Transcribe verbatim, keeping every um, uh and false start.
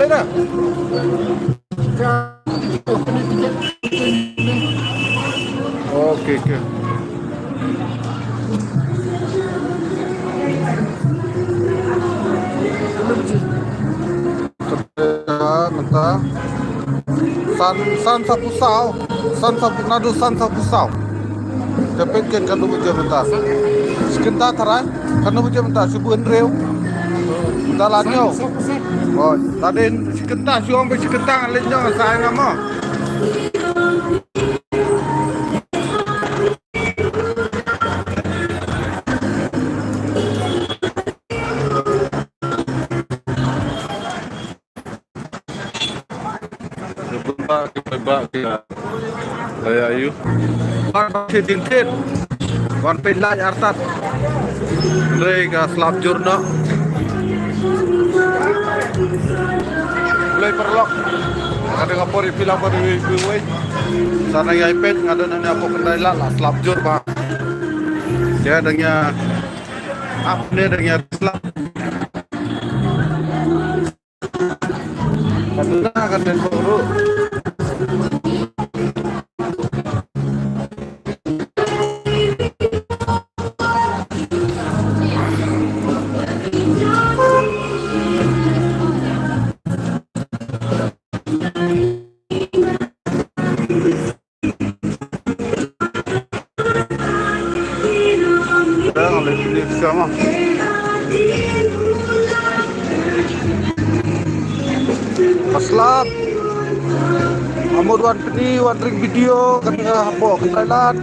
Okay, okay. Mynta san, san sa phew saw, san sa phew, naduh san sa phew saw. Te peit ken katno baje mynta. Shi kynta tharai, katno baje mynta, shi phew hynriew. Mynta la ñiew. Oh, la dei shi kynta, shu ong ba shi kynta ngan leit ñiew, sa ai nga mo. Ki paidbah, ki paidbah, ki la ïa ïoh. Wan ba ki ding kit. Wan peit lait artat. Hynrei ka slap jur noh. Blei paralok. Ka dang ka por ïa phi la por ïa phi wei. Sa nang ïa peit nga don hangne hapoh Khyndai Lad la slap jur ba. Ïa dang ïa ap ne dang ïa slap. Ka duna ka den ko ru. Ka slap. Amut wan pyni, wan ring video, kane hapoh Khyndai Lad.